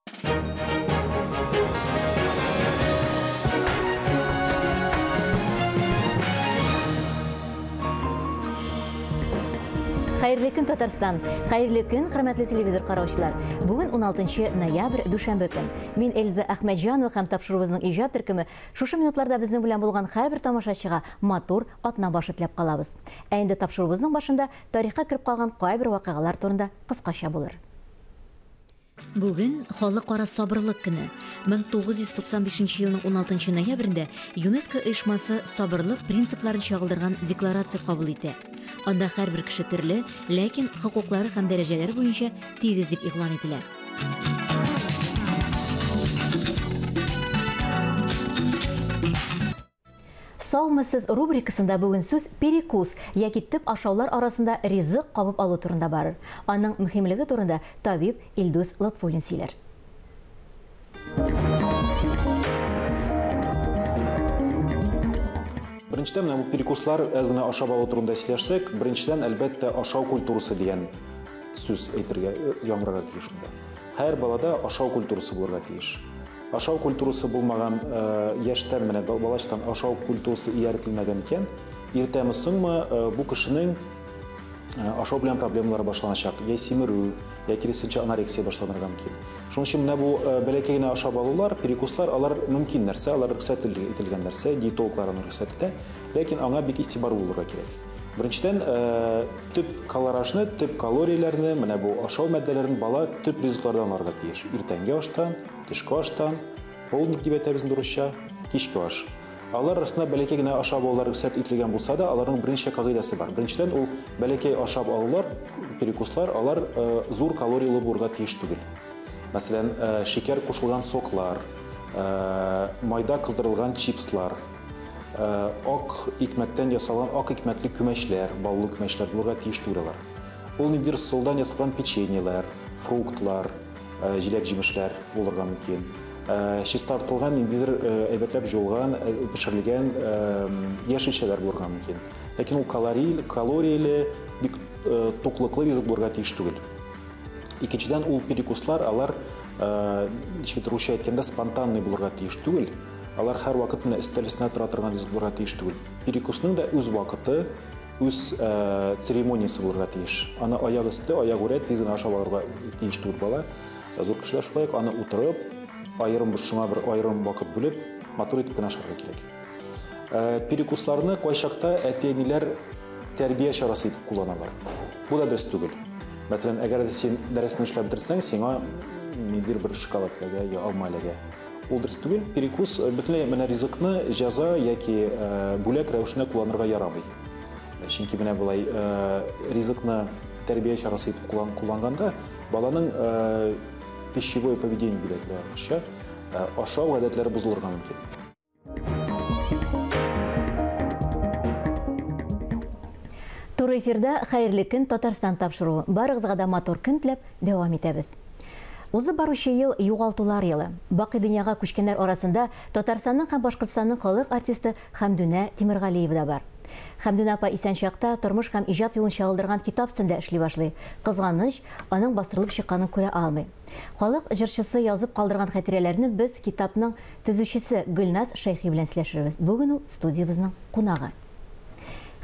Хәерле көн, Татарстан! Хәерле көн, хөрмәтле телевизор караучылар! Бүген 16 ноябрь, дүшәмбе көн. Мин Эльза Әхмәтҗанова һәм тапшыруыбызның иҗат төркеме шушы минутларда безнең белән булган һәрбер тамашачыга матур атна башы теләп калабыз. Ә инде тапшыруыбызның башында тарихка кереп калган кайбер вакыйгалар турында кыскача булыр. Бүген Халыкара сабырлык көне. 1995 елның 16 ноябрендә ЮНЕСКО оешмасы сабырлык принципларын чагылдырган декларация кабул итә. Анда һәрбер кеше төрле, ләкин хокуклары һәм дәрәҗәләре буенча тигез дип игълан ителә. Саумысыз рубрикасында бүген сүз перекус яки төп ашаулар арасында ризык кабып алу турында барыр. Аның мөһимлеге турында табиб Илдус Лотфуллин сөйләр. Беренчедән, менә бу перекуслар әз генә ашап алу турында сөйләшсәк, беренчедән, әлбәттә, ашау культурасы дигән сүз әйтергә, яңгырарга тиеш монда. Һәр балада ашау культурасы булырга тиеш. Ашау культурасы булмаган яшьтән, менә балачтан ашау культурасы ияртелмәгән икән, иртәме соңмы бу кешенең ашау белән проблемалары башланачак, я симерү, я киресенчә анорексия башланырга мөмкин. Шуның өчен менә бу бәләкәй генә ашап алулар, перекуслар, алар мөмкин нәрсә, алар рөхсәт ителгән нәрсә, диетологлар аны рөхсәт итә, ләкин аңа бик игътибарлы булырга кирәк. Беренчедән, төп калоражны, төп калорияләрне, менә бу ашау матдәләрен бала төп ризыклардан алырга тиеш. Иртәнге аштан, төшке аштан, полдник дип әйтәбез инде русча, кичке аш. Алар арасында бәләкәй генә ашап алулар рөхсәт ителгән булса да, аларның берничә кагыйдәсе бар. Беренчедән, ул бәләкәй ашап алулар, перекуслар, алар зур калорияле булырга тиеш түгел. Мәсәлән, шикәр кушылган соклар, майда кыздырылган чипслар, ак икмәктән ясалган ак икмәкле күмәчләр, баллы күмәчләр булырга тиеш түгел алар. Ул ниндидер солдан ясалган печеньеләр, фруктлар, җиләк-җимешләр булырга мөмкин. Чистартылган ниндидер әйбәтләп җуылган, пешерелгән яшелчәләр булырга мөмкин. Ләкин ул калорияле, бик туклыклы ризык булырга тиеш түгел. Икенчедән, ул перекуслар, алар, ничектер русча әйткәндә, спонтанный булырга тиеш түгел. Алар һәрвакыт менә өстәл өстенә тора торган ризык булырга тиеш түгел. Перекусның да үз вакыты, үз церемониясе булырга тиеш. Аны аяк өсте, аяк үрә тиз генә ашап алырга тиеш түгел бала. Зур кешеләр шулай ук аны утырып, аерым бер шуңа бер аерым вакыт бүлеп, матур итеп кенә ашарга кирәк. Перекусларны кайчакта әти-әниләр тәрбия чарасы итеп кулланалар. Бу да дөрес түгел. Мәсәлән, әгәр дә син дәресне эшләп бетерсәң, сиңа ниндидер бер шоколад эләгә я алма эләгә. Ул дөрес түгел. Перекус бөтенләй менә ризыкны җәза яки бүләк рәвешендә кулланырга ярамый. Чөнки менә болай ризыкны тәрбия чарасы итеп кулланганда баланың пищевое поведение дип әйтелә русча, ашау гадәтләре бозылырга мөмкин. Туры эфирда Хәерле көн Татарстан тапшыруы. Барыгызга да матур көн теләп дәвам итәбез. Узып баручы ел югалтулар елы. Бакый дөньяга күчкәннәр арасында Татарстанның һәм Башкортстанның халык артисты Хәмдүнә Тимергалиева да бар. Хәмдүнә апа исән чакта тормыш һәм иҗат юлын чагылдырган китап өстендә эшли башлый. Кызганыч, аның бастырылып чыкканын күрә алмый. Халык җырчысы язып калдырган хатирәләрне без китапның төзүчесе Гөлназ Шәйхи белән сөйләшербез. Бүген ул студиябезнең кунагы.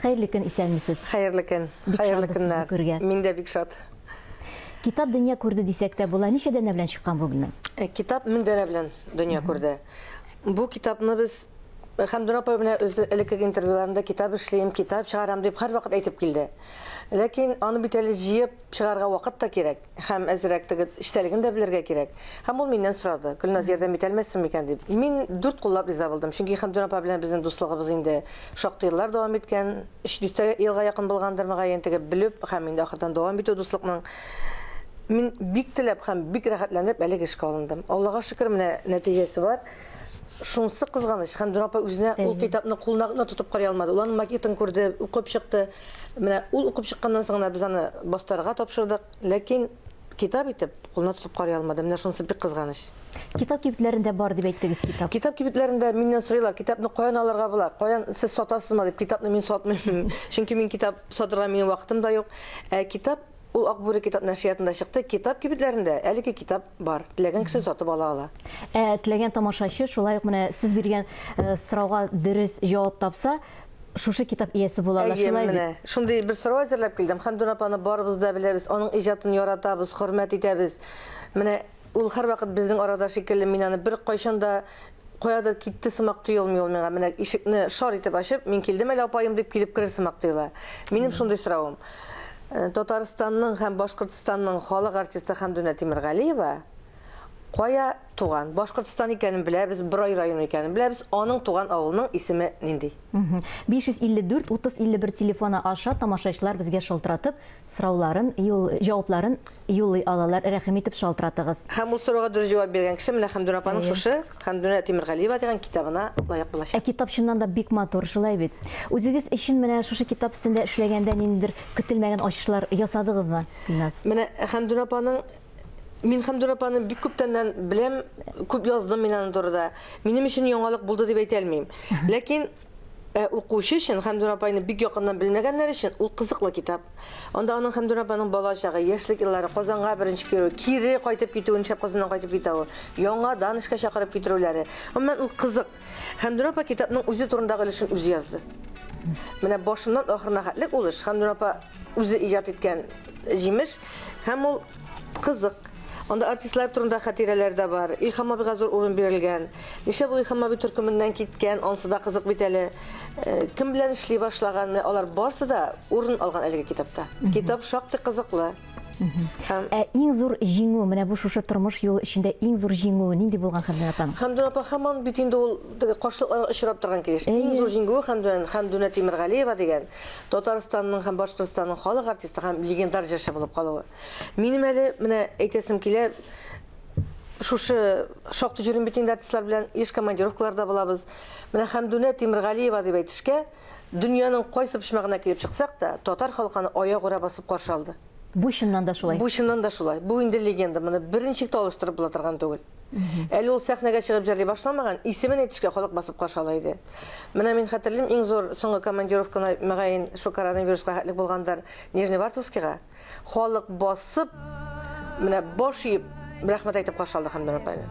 Хәерле көн, исәнмесез. Хәерле көн. Бик Хәерле шатбыз сезне көннәр. күргә. Мин дә бик шат. Китап дөнья күрде дисәк тә була. Ничә данә белән чыккан бу, Гөлназ? Китап 1000 данә белән дөнья күрде. Бу китапны без Хәмдүнә апай менә үзе элеккеге интервьюларында китап эшлим, китап чыгарам дип һәрвакыт әйтеп килде. Ләкин аны бит әле җыеп чыгарга вакыт та кирәк һәм әзрәк теге эчтәлеген дә белергә кирәк. Һәм ул миннән сорады, Гөлназ, ярдәм итә алмассың микән дип. Мин дүрт куллап риза булдым, чөнки Хәмдүнә апа белән безнең дуслыгыбыз инде шактый еллар дәвам иткән, өч дистә елга якын булгандыр, мөгаен, теге белеп һәм инде ахырдан дәвам итү дуслыкның. Мин бик теләп һәм бик рәхәтләнеп әлеге эшкә алындым. Аллага шөкер, менә нәтиҗәсе бар. Шунысы кызганыч, Хәмдүнә апа үзенә ул китапны кулына гына тотып карый алмады. Ул аның макетын күрде, укып чыкты. Менә ул укып чыкканнан соң гына без аны бастырырга тапшырдык. Ләкин китап итеп кулына тотып карый алмады. Менә шунысы бик кызганыч. Китап кибетләрендә бар дип әйттегез китап. Китап кибетләрендә миннән сорыйлар, китапны каян алырга була? Каян сез сатасызмы дип, китапны мин сатмыйм. Чөнки мин китап сатырга минем вакытым да юк. Ә китап Ул Ак бүре китап нәшриятында чыкты. Китап кибетләрендә әлеге китап бар. Теләгән кеше сатып ала ала. Ә теләгән тамашачы шулай ук менә сез биргән э, сорауга дөрес җавап тапса, шушы китап иясе була ала, Әйе, шулай менә бит? шундый бер сорау әзерләп килдем. Хәмдүн апаны барыбыз да беләбез, аның иҗатын яратабыз, хөрмәт итәбез. Менә ул һәрвакыт безнең арада шикелле, мин аны беркайчан да каядыр китте сымак тоелмый ул миңа. Менә ишекне шар итеп ачып, мин килдем әле апаем дип килеп керер сымак тоела. Минем шундый соравым. Э, Татарстанның һәм Башкортстанның халык артисты Хәмдүнә Тимергалиева кая туган? Башкортстан икәнен беләбез, Борай районы икәнен беләбез. Аның туган авылының исеме нинди? 554 30 51 телефоны аша тамашачылар безгә шалтыратып, сорауларын, юл, җавапларын юллый алалар. Рәхим итеп шалтыратыгыз. Һәм ул сорауга дөрес җавап биргән кеше менә Хәмдүнә апаның шушы Хәмдүнә Тимергалиева дигән китабына лаек булачак. Ә китап чыннан да бик матур, шулай бит? Үзегез өчен менә шушы китап өстендә эшләгәндә ниндидер көтелмәгән ачышлар ясадыгызмы, Гөлназ? Менә Хәмдүнә апаның Мин Хәмдүнә апаны бик күптәннән беләм, күп яздым мин аның турыда. Минем өчен яңалык булды дип әйтә алмыйм. Ләкин ә, укучы өчен Хәмдүнә апайны бик якыннан белмәгәннәр өчен ул кызыклы китап. Анда аның Хәмдүнә апаның бала чагы, яшьлек еллары, Казанга беренче керүе, кире кайтып китүе, нишләп Казаннан кайтып китә ул, яңадан эшкә чакырып китерүләре. Гомумән, ул кызык. Хәмдүнә апа китапның үзе турындагы өлешен үзе язды. Менә башыннан ахырына хәтлек ул эш Хәмдүнә апа үзе иҗат иткән җимеш һәм ул кызык. Анда артистлар турында хатирәләр дә бар. Илһам абыйга зур урын бирелгән. Нишләп ул Илһам абый төркеменнән киткән, ансы да кызык бит әле. Э, кем белән эшли башлаган, менә алар барсы да урын алган әлеге китапта. Китап шактый кызыклы. Һәм Ә иң зур җиңү, менә бу шушы тормыш юлы эчендә иң зур җиңү нинди булган Хәмдүнә апаның? Хәмдүнә апа һаман бит инде ул теге каршылыкларга очрап торган килеш. Иң зур җиңүе Хәмдүнә, Хәмдүнә Тимергалиева дигән Татарстанның һәм Башкортстанның халык артисты һәм легендар җырчы булып калуы. Минем әле менә әйтәсем килә, шушы шактый йөрим бит инде артистлар белән, еш командировкаларда булабыз. Менә Хәмдүнә Тимергалиева дип әйтешкә, дөньяның кайсы почмагына килеп чыксак та, татар халкы аны аягүрә басып каршы алды. Бу чыннан да шулай. Бу чыннан да шулай. Бу инде легенда, моны берничек тә алыштырып була торган түгел. Әле ул сәхнәгә чыгып җырлый башламаган, исемен әйтешкә халык басып каршы ала иде. Менә мин хәтерлим, иң зур соңгы командировканы, мөгаен, шул коронавируска хәтлек булгандыр, Нижневартовскига. Халык басып, менә баш иеп, рәхмәт әйтеп каршы алды Хәмдүнә апайны.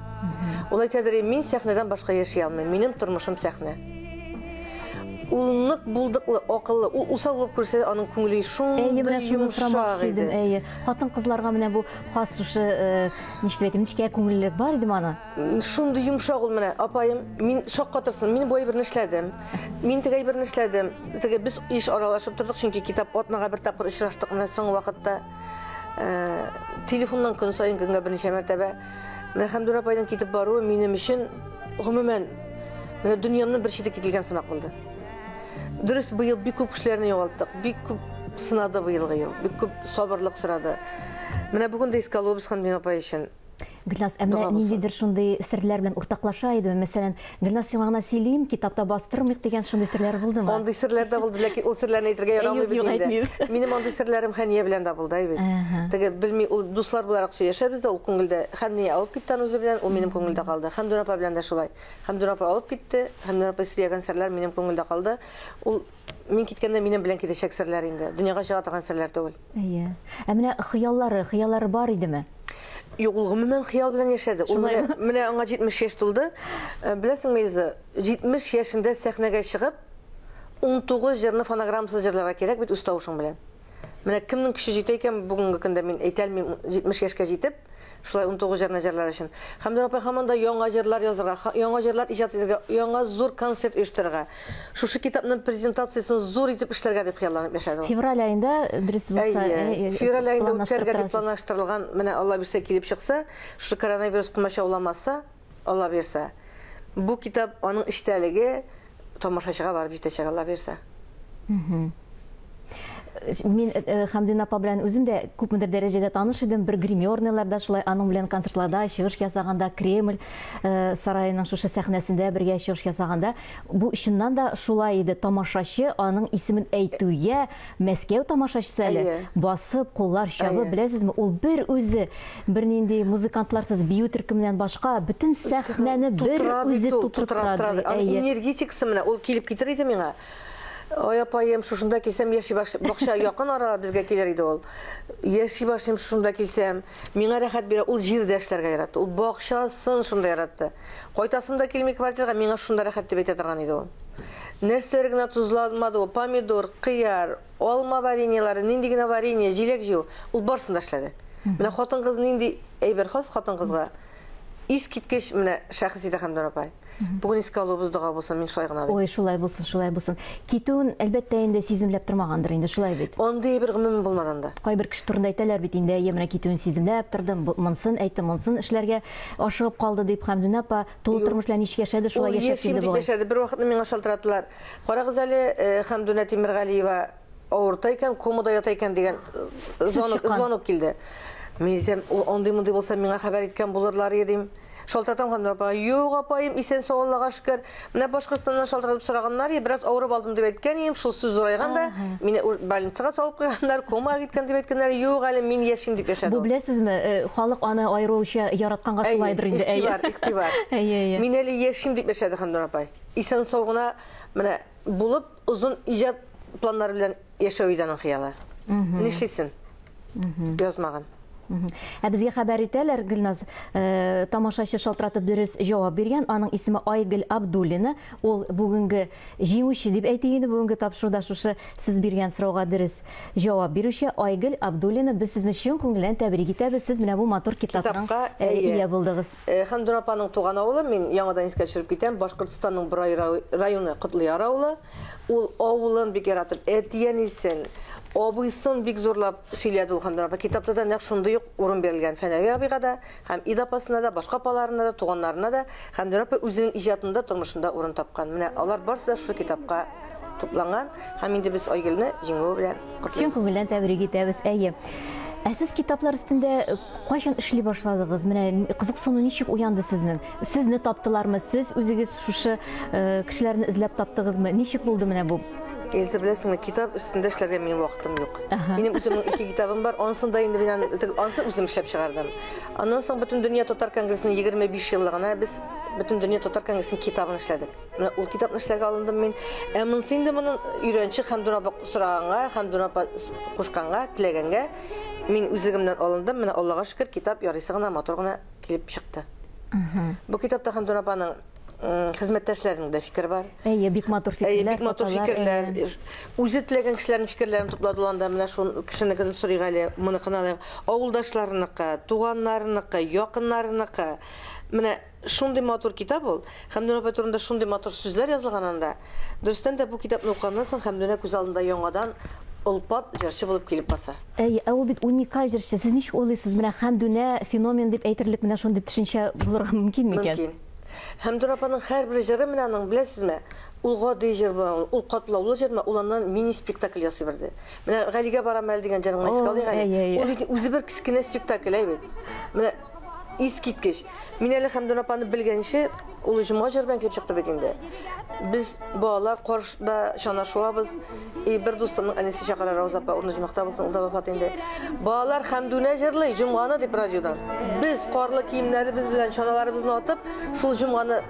Ул әйтәдер, мин сәхнәдән башка яши алмыйм, минем тормышым сәхнә. Ул нык булдыклы, акыллы, ул усал булып күрсә дә, аның күңеле Әйе, шундый менә шуны йомшак сорамакчы иде. идем. Әйе. Хатын-кызларга менә бу хас шушы, э, ничек дип әйтим, нечкә күңеллелек бар идеме аны? Шундый йомшак ул менә, апаем, мин шаккатырсың, мин бу әйберне эшләдем, мин теге әйберне эшләдем. Теге без еш аралашып тордык, чөнки китап атнага бер тапкыр очраштык менә соңгы вакытта. Э, телефоннан көн саен көнгә берничә мәртәбә. Менә Хәмдүнә апайның китеп баруы минем өчен гомумән менә дөньямның бер чите кителгән сымак булды. Дөрес, быел бик күп кешеләрне югалттык, бик күп сынады быелгы ел, бик күп сабырлык сорады. Менә бүген дә искә алуыбыз Хәмдүнә апай өчен. Гөлназ, ә менә ниндидер шундый серләр белән уртаклаша идеме? Мәсәлән, Гөлназ, сиңа гына сөйлим, китапта бастырмыйк дигән шундый серләр булдымы? Андый серләр дә булды, ләкин ул серләрне әйтергә ярамый бит инде. Минем андый серләрем Хәния белән дә булды, әй бит. Теге белми, ул дуслар буларак сөйләшәбез дә, ул күңелдә Хәния алып китте аны үзе белән, ул минем күңелдә калды. Хәмдүнә апа белән дә шулай. Хәмдүнә апа алып китте, Хәмдүнә апа сөйләгән серләр минем күңелдә калды. Ул мин киткәндә минем белән китәчәк серләр инде. Дөньяга чыга торган серләр түгел. Әйе. Ә менә хыяллары, хыяллары бар идеме? Юк, ул гомумән хыял белән яшәде. Ул менә, менә аңа 70 яшь тулды. Э, беләсеңме, Эльза, 70 яшендә сәхнәгә чыгып, 19 җырны фонограммасыз җырларга кирәк бит үз тавышың белән. Менә кемнең көче җитә икән бүгенге көндә мин әйтә алмыйм, 70 яшькә җитеп, шулай 19 җырны җырлар өчен. Хәмдүнә апай һаман да яңа җырлар язырга, яңа җырлар иҗат итәргә, яңа зур концерт оештырырга, шушы китапның презентациясен зур итеп эшләргә дип хыялланып яшәде ул. Февраль аенда, дөрес булса, Әйе, февраль аенда үткәрергә дип планлаштырылган, менә Алла бирсә килеп чыкса, шушы коронавирус комачауламаса, Алла бирсә, бу китап аның эчтәлеге тамашачыга барып җитәчәк, Алла бирсә. Мин э, Хәмдүнә апа белән үзем дә күпмедер дәрәҗәдә таныш идем. Бер гримерныйларда шулай аның белән концертларда чыгыш ясаганда, Кремль э, сараеның шушы сәхнәсендә бергә чыгыш ясаганда, бу чыннан да шулай иде. Тамашачы аның исемен әйтүгә, Мәскәү тамашачысы әле басып, куллар чабып, беләсезме, ул бер үзе, бернинди музыкантларсыз, бию төркеменнән башка, бөтен сәхнәне бер үзе тутырып тора. Энергетикасы менә ул килеп китер иде миңа. Ай, апаем, шушында килсәм, яши баш... Бакча якын арала безгә килер иде ул. Яши башлыйм шушында килсәм. Миңа рәхәт бирә. Ул җирдә эшләргә яратты. Ул бакчасын шунда яратты. Кайтасым да килми квартирага, миңа шунда рәхәт дип әйтә торган иде ул. Нәрсәләр генә тозланмады ул. Помидор, кыяр, алма вареньелары, нинди генә варенье, җиләк җыю. Ул барысын да эшләде. Менә хатын-кыз нинди әйбер хас хатын-кызга. Искиткеч менә шәхес иде Хәмдүн апай. Бүген искә алуыбыз дога булсын, мин шулай гына дим. Ой, шулай булсын, шулай булсын. Китүен, әлбәттә, инде сиземләп тормагандыр инде, шулай бит. Андый әйбер гомумән булмады анда. Кайбер кеше турында әйтәләр бит инде, әйе, менә китүен сиземләп тордым, монсын әйтте, монсын эшләргә ашыгып калды дип. Хәмдүн апа тулы тормыш белән ничек яшәде, шулай яшәп килде бугай. Ул яшим дип яшәде. Бервакытны миңа шалтыраттылар. Карагыз әле, Хәмдүнә Тимергалиева авырта икән, комада ята икән дигән звонок, звонок килде. Мин әйтәм, андый-мондый булса миңа хәбәр иткән булырлар иде дим. Шалтыратам Хәмдүнә апага. Юк, апаем, исән-сау, Аллага шөкер. Менә Башкортстаннан шалтыратып сораганнар, бераз авырып алдым дип әйткән идем, шул сүз зурайган да, мине больницага салып куйганнар, комага киткән дип әйткәннәр. Юк әле, мин яшим дип яшәде. Бу беләсезме, халык аны аеруча яратканга шулайдыр инде. Игътибар, игътибар. Мин әле яшим дип яшәде Хәмдүнә апай. Исән-сау гына менә булып, озын иҗат планнары белән яшәү иде аның хыялы. Нишлисен? Язмаган. Ә безгә хәбәр итәләр, Гөлназ, тамашачы шалтыратып дөрес җавап биргән. Аның исеме Айгөл Абдуллина. Ул бүгенге җиңүче дип әйтик инде, бүгенге тапшыруда шушы сез биргән сорауга дөрес җавап бирүче Айгөл Абдуллина. Без сезне чын күңелдән тәбрик итәбез. Сез менә бу матур китапның ия булдыгыз. Хәмдүн апаның туган авылы, мин яңадан искә төшереп китәм, Башкортстанның Борай районы Котлыяр авылы. Ул авылын бик яратып, әти-әнисен, абыйсын бик зурлап сөйләде ул Хәмдүн апа. Китапта да нәкъ шундый ук урын бирелгән Фәнәви абыйга да, һәм Ида апасына да, башка апаларына да, туганнарына да. Хәмдүн апа үзенең иҗатында, тормышында урын тапкан. Менә алар барысы да шушы китапка тупланган. Һәм инде без Айгөлне җиңүе белән котлыйбыз. Чын күңелдән тәбрик итәбез, әйе. Ә сез китаплар өстендә кайчан эшли башладыгыз? Менә кызыксыну ничек уянды сезнең? Сезне таптылармы? Сез үзегез шушы кешеләрне эзләп таптыгызмы? Ничек булды менә бу? Эльза, беләсеңме, китап өстендә эшләргә минем вакытым юк. Минем үземнең ике китабым бар, анысын да инде мин анысын үзем эшләп чыгардым. Аннан соң Бөтендөнья татар конгрессының 25 еллыгына без Бөтендөнья татар конгрессының китабын эшләдек. Менә ул китапны эшләргә алындым мин. Ә монысы инде моның өйрәнчек Хәмдүн апа сораганга, Хәмдүн апа кушканга, теләгәнгә мин үзлегемнән алындым. Менә Аллага шөкер, китап ярыйсы гына, матур гына килеп чыкты. Бу китапта Хәмдүн апаның хезмәттәшләренең дә фикере бар. Әйе, бик матур фикерләр. Әйе, бик матур фикерләр. Үзе теләгән кешеләрнең фикерләрен туплады ул анда. Менә шул кешенекен сорыйк әле, моныкын алыйк. Авылдашларыныкы, туганнарыныкы, якыннарыныкы. Менә Шундый матур китап ул. Хәмдүнә апай турында шундый матур сүзләр язылган анда. Дөрестән дә, бу китапны укыганнан соң Хәмдүнә күз алдында яңадан олпат җырчы булып килеп баса. Әйе, ә ул бит уникаль җырчы. Сез ничек уйлыйсыз, менә Хәмдүнә феномен дип әйтерлек менә шундый төшенчә булырга мөмкин микән? Мөмкин. Хәмдүнә апаның һәрбер җыры менә аның, беләсезме, ул гади җырмы, ул катлаулы җырмы, ул аннан мини-спектакль ясый бирде. Менә Галигә барам әле дигән җырын гына искә алыйк әле. Ул бит үзе бер кечкенә спектакль, әй бит. Менә Искиткеч. Мин әле Хәмдүн апаны белгәнче, ул җомга җыр белән килеп чыкты бит инде. Без балалар каршыда чана шуабыз. И бер дустымның әнисе чакыра Рауза апа, урыны җомахта булсын, ул да вафат инде. Балалар Хәмдүнә җырлый җомганы дип радиодан. Без карлы киемнәребез белән чаналарыбызны атып, шул җомганы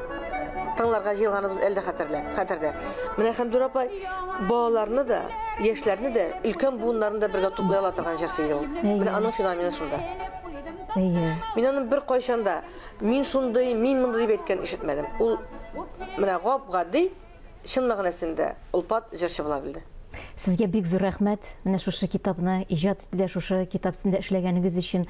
тыңларга җыелганыбыз әле дә хәтерлә, хәтердә. Менә Хәмдүн апай балаларны да, яшьләрне дә, өлкән буыннарны да бергә туплый ала торган җырчы иде ул. Менә аның феномены шунда. Әйе. Мин аның бер кайчан да мин шундый, мин мондый дип әйткән ишетмәдем. Ул менә гап-гади, чын мәгънәсендә олпат җырчы була белде. Сезгә бик зур рәхмәт. Менә шушы китапны иҗат итүдә, шушы китап өстендә эшләгәнегез өчен,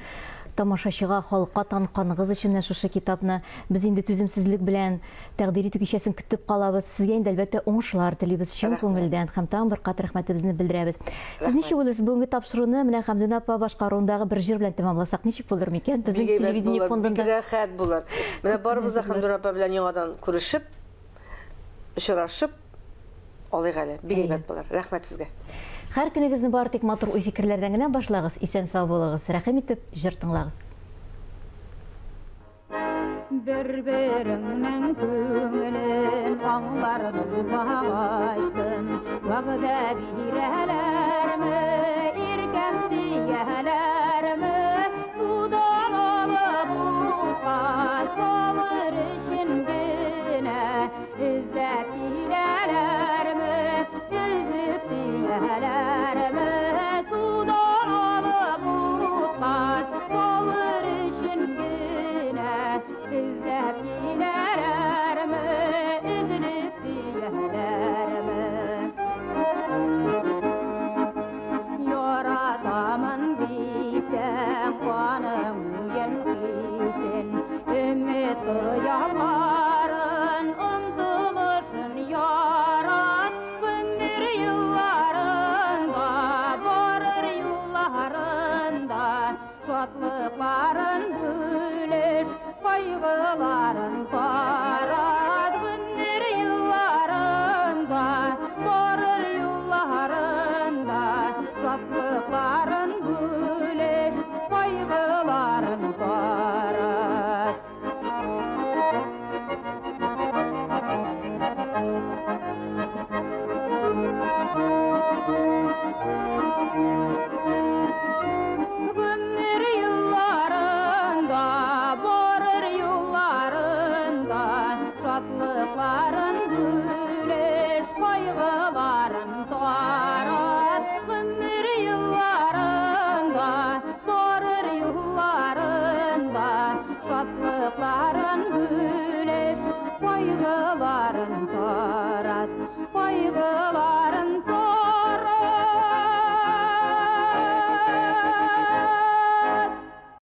тамашачыга, халыкка танытканыгыз өчен менә шушы китапны. Без инде түземсезлек белән тәкъдир итү кичәсен көтеп калабыз. Сезгә инде, әлбәттә, уңышлар телибез чын күңелдән һәм тагын бер кат рәхмәтебезне белдерәбез. Сез ничек уйлыйсыз, бүгенге тапшыруны менә Хәмдүнә апа башкаруындагы бер җыр белән тәмамласак, ничек булыр микән? Безнең телевидение фондында. Бик рәхәт булыр. Менә барыбыз да Хәмдүнә апа белән яңадан күрешеп, очрашып алыйк әле. Бик әйбәт булыр. Рәхмәт сезгә. Һәр көнегезне бары тик матур уй-фикерләрдән генә башлагыз, исән-сау булыгыз, рәхим итеп җыр тыңлагыз. Бер-береңнең күңелен аңлар булмагачтын, Вәгъдә бирәләрме, иркәм дияләрме?